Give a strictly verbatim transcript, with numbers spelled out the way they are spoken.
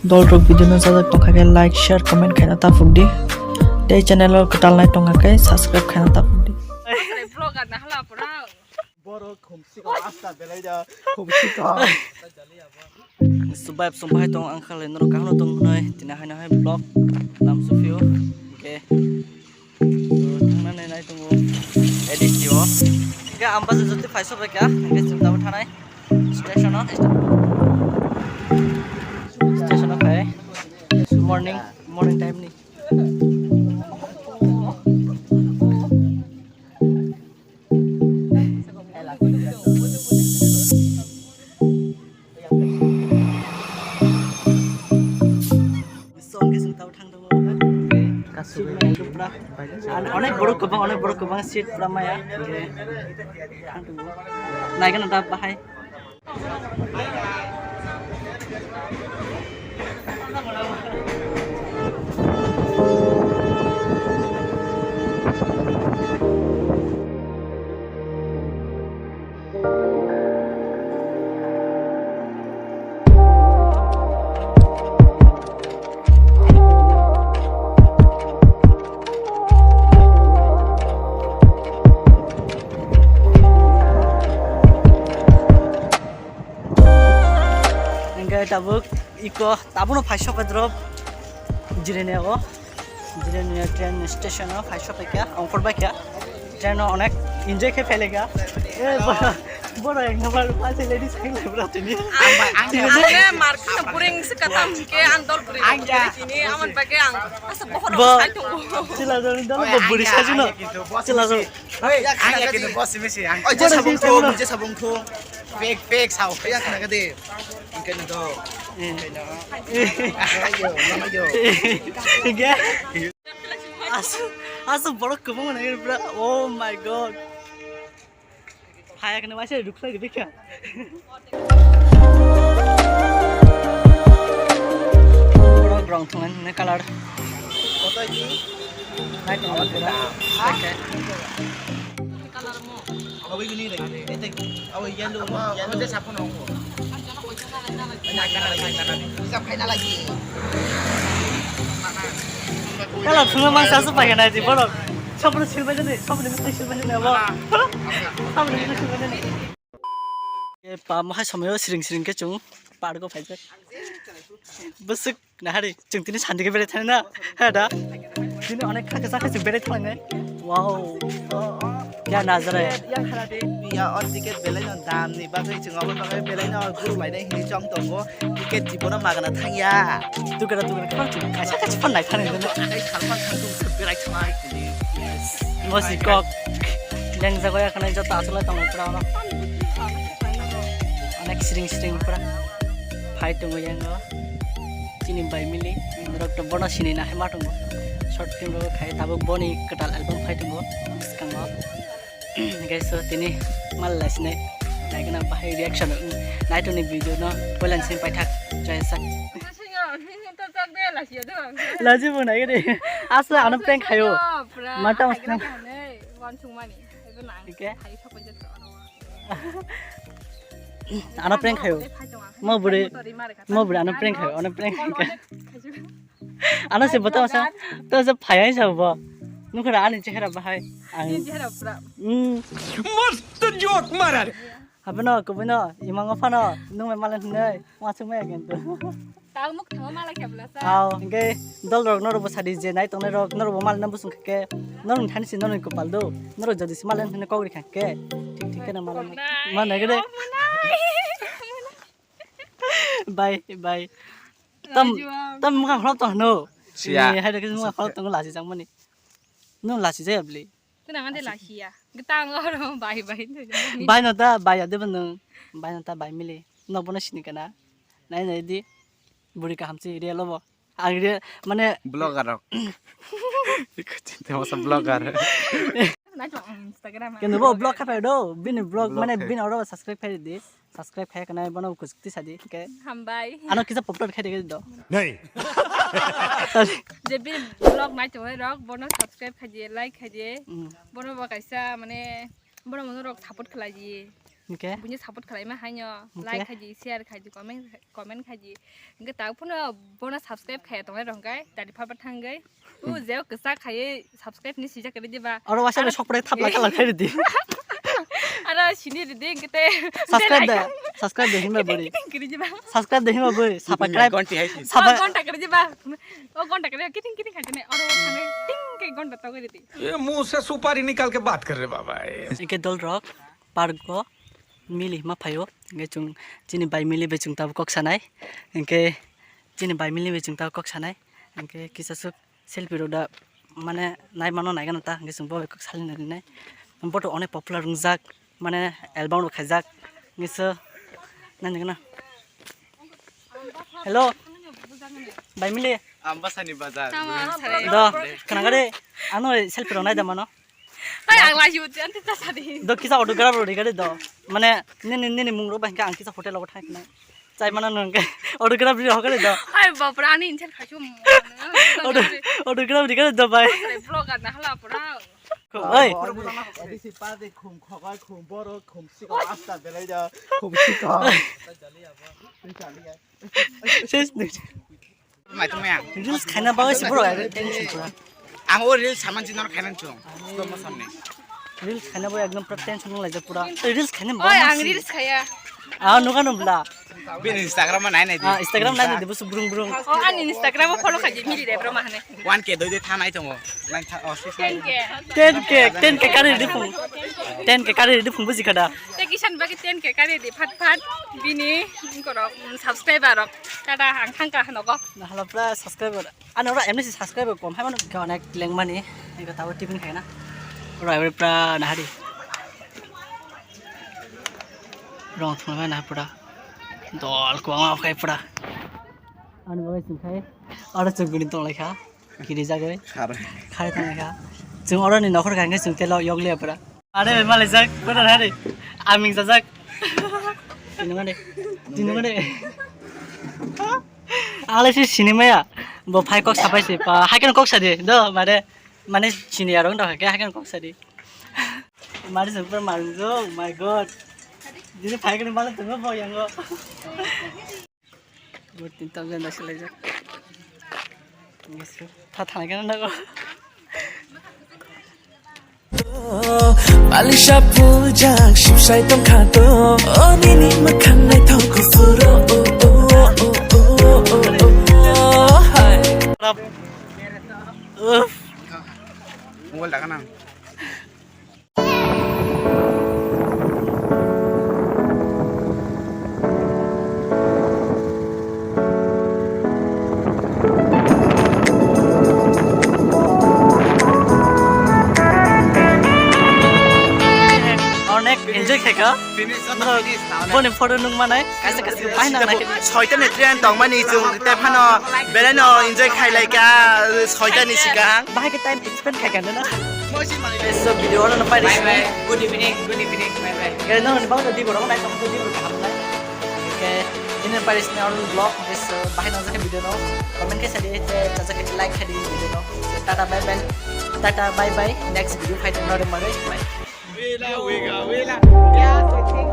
Dol rok video no sajak tongkha khe like, share, comment khaina ta phuk di. Tei channel o kwtal nai tongkha khe subscribe khaina ta phuk di. Vlogger na hala pura. Borok khumsi ko asta belai da khumsi ko. Subai sumbai tong ang khalai norok kahno tong noi tina haino hai vlog lam sufio. Okay. So, thangnani nai tongo A D C o. Hingke ang bajar jotwi phai sobai kha, hingke chwng tabuk thanai station o, station o phai. Morning, morning time ni. So, hingke chwng tabuk thang tongo. Kasubui. Sumai nai pura. An-, onek borok kwbang, onek borok kwbang seat pura maya. Hingke thang tongo. Naikhe no da bahai. Hingke tabuk iko tabuno phai sopai drop jireni o. Jireni train station o phai sopai kha, ongkhor bai kha. Train o onek enjoy khe phai lai kha. E, boro, boro ek number pa se ladies hang lai bro tini. Ang bai, ang bai. Ang le mark na buring se katam ke ang dol buring. Ang ya. Tini aman pa ke ang asa bohor bo, sai tongo. Sila dol dol bo buri sai juno. Sila dol. Oi, ang ya kini boss misi ang. Oi, je sabung thung, je sabung thung. Fake, fake sao. Ya kana ka de. Ang kena do. Kena. Ayo, ayo. Ge. Asu, asu borok kwbangma nangya bro. Oh my god. Haya kene waisa rukhlai rwbikha. Borok rong thwngnani hwnwi colour. Nai tongo pura. Colour mo. Abo yellow, abo yellow. Kala thungma mangsa aswk paikha nai di borok. Saboni silbai jani, saboni mithai silbai jani abo. Saboni mithai silbai jani. E pa mohai somoyo siring siring khe chwng park o phaijak. Bwswk nahari chwng tini sandi khe berai thani na. Ha da. Tini onek kha kisa khe chwng berai thani. Wow. Kya nazar hai. Ya khara de. Ya or ticket belai no dam ni bagwi chwng abo bagwi belai no guru lainai hini chong tongo. Ticket jibono magana thangya. Tukara tukara khe chwng kaisa kaisa phan nai thani. Ai khalphang thang tung berai thangna ai tini. Yes. Mosi kok. Lengjak ya khana joto aswk lai tongo pura oro. Onek siring siring pura. Phai tongo yango. Chini bai mili. Norok to bono sini na hai ma tongo. Short film rok khai tabuk boni kwtal album phai tongo. Bwskango. Guys, so tini mal lai sini. Naikhe na bahai reaction. Naitoni video no. Poilan sini paithak. Jai sak. Laji bo nai de. Asa ano prank khayo. Mata mas. Oke. Ano prank khayo. Mo bure. Mo bure ano prank khayo. Ano prank khayo. Ano se bota masa. To se phaya sa bo. Nukara ani chehra bahai. Ang. Chehra pura. Hmm. Mast joke mara. Habeno, kubino, imango phano, nung mai malen hinoi, wasung mai agen tu. Tao muk thangma mala khe bwlasa. Aw, hingke dol rok norok bo sadi je nai tongnai rok, norok bo malen busung khe, norok thani si norok kopal do, norok jodi si malen hinoi kok ri kha khe, thik thik khe na malen. Manai gede. Bye, bye. Tam, tam mukha khlop tong no. Siya. Hai de mukha khlop tong lasi jang mani. Nung lasi jaya bli. Tuna ngande lasi ya. Gitang oro bai bai. Bai no ta bai ade bwnung. Bai no ta bai mili. Nok bono sini kana. Nai nai di. Buri kaham si real obo. Ang real mane blogger rok. Iko chinte masa blogger. Nai to Instagram. Kendo bo blog khapai do. Bini blog mane bini oro subscribe khai di. Subscribe khai kana bono kuchuk ti sadi ke. Hambai. Ano kisa popular khai de do. Nei. Je bini blog nai to rok bono subscribe khai di, like khai di. Bono bo kaisa mane bono mono rok support khlai di. Hingke? Buini support khlaima haino, hingke? Like khaidi, share khaidi, comment, comment khaidi. Hingke ta phano bono subscribe khaiya tongnai rok hingke, tari pha pha thangwi. O je kwchak khaiwi subscribe ni sijak kwrwi diba. Oro waisa aro sok pore thapla khala khairi di. Aro sini ridi hingke te. Subscribe de, subscribe de hinba bori. Kiting kiting kwrwi diba. Subscribe de hinba bori. Subscribe. Gonti hai si. Sapa- O gonta kwrwi diba. O gonta kwrwi kiting kiting khaitene. Oro thangwi ting ke gonta togwi ridi. ये मुंह से सुपारी निकाल के बात कर रहे बाबा, ये। Hingke dol rok park o mili ma phaio. Hingke chwng chini bai mili bai chwng tabuk kok sanai. Hingke chini bai mili bai chwng tabuk kok sanai. Hingke kisa swk selfie rok da mane nai mano nai gana ta hingke chwng bo bai kok sali nai nai. Bo to onek popular wngjak mane album rok khaijak hingke so nai nai gana. Hello. Bai mili. Ambasani bazar. Tama, sare. Do, khna gade. Ano selfie rok nai da mano. Hai, ang lagi ujian tita sadi. Do kisa autograph rok rigade do. Mane nini nini mung rok bai hingke ang kisa hotel rok thang khnai. Chai mano nung ke autograph ri hokare do. Hai bapra ani inchen khachu. Auto autograph ri kare do bai. Vlogger na hala pura. Oi. Adi si pa de khum khogai khum boro khum siko asta belai da khum siko. Ses. Mai tong ya. Reels khaina bagwi se bro, tension pura. Ang o reels saman si nor khainan chung. Slow motion ni. Reels khaina bagwi ekdom pura tension nang laijak pura. Reels khaina bagwi. Oi, ang reels khaya. Ah, nuga nubla. Bini Instagram ma nai nai di. Ah, Instagram nai nai di, busu brung brung. Oh, ani Instagram o follow khaji mili de bro ma hane. One K doi doi thanai tongo. Nang tha, oh, six ten K. Ten K, ten K kari di phung. Ten K kari di phung buji khada. Te kisan bagi ten K kari di phat phat bini korok, mm, subscriber rok. Tata ang thangka hanogo. Nahala pura subscriber. Ano ora M C subscriber kom hai mano khe onek lengmani. Ego tabo tiffin khaina. Ora ebe pura nahari. Rong thumai na pura. Dol kwbangma khai pura. Ano bai sing khai. Ora chukguni tong lai kha. Kiri jagoi. Khare. Khare tong lai kha. Chung ora ni nokhor khai chung telo yog le pura. Are, malai jak, kotor hari. Aming jajak. Tinungade. Tinungade. Ale si sinimaya. Bo phai kok sapai si pa. Haikeno kok sadi. Do, mare. Mane sini arong do ke haikeno kok sadi. Mare super marung jo. Oh my God. Dini phai kene malam tunggu bo yango. Bo tin thousand ase laijak. Tha thangna nago. Malisa pujak sipsai tongkha to. O nini makhang naithok kufuro. Hai. Uff. Mobile daga nang. Onek enjoy khaikha. Boni photo nung manai. Kaisa kaisa bai nang nai. Soita ni train tongmani chung te phano belai no enjoy khailai ka soita ni sikang. Bahai ke time spend khai kan na. So video oro no pai. Bye bye. Good evening. Good evening. Bye bye. Guys, no, no, bang di borok nai tong di borok ham nai. Okay. Ini pai sini oro vlog. So bahai nang jake video no. Comment ke sadi te jake like khai di video no. So tata bye bye. Tata bye bye. Next video khai no re mare. Bye. Wela, wega, wela. Ya, so thank